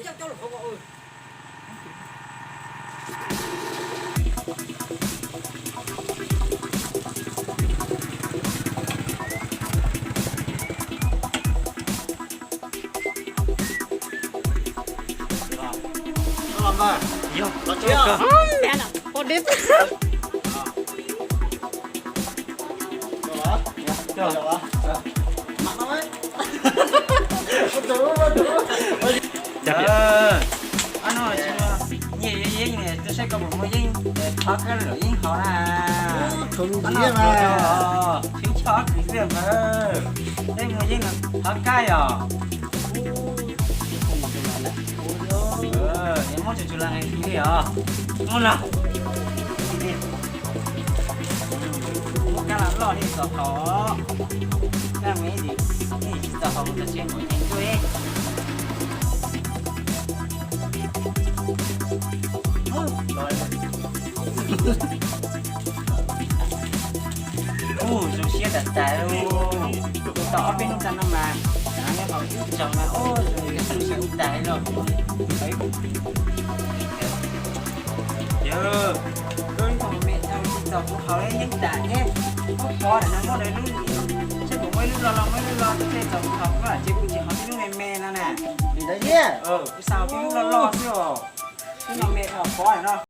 Ob no tsis muaj nyiaj yuav yeeb ne, twb saib koj puas muaj yeeb, thov koj lub yeeb haus na. Ob no, tsis choj kwv tij ntawd, nej muaj yeeb no thov kab yom. Muab tsuj tsuj las li os. Muab no. Muab kab los loj li txaus haus. Kab me ntsis, tsis txaus haus mus txog tsev mus ceev tuaj. Ub, zoo siab tas tas li. Tau ob peb hnub tag no mas, nyob hauv ib tsoom mas, ub, zoo siab tas li lauj. Yog, koj ib tug me tsis txaus kuv haus li yeeb tas thiab. Muab pov ntawm no muab lawv lub, seb puas muaj ib lub loj loj, muaj ib lub loj thiaj txaus kuv haus, koj ces kuv tsis haus ib lub me me no na. Kuv xav haus ib lub loj loj xwb os. Ib lub me me haus pov ntawm no.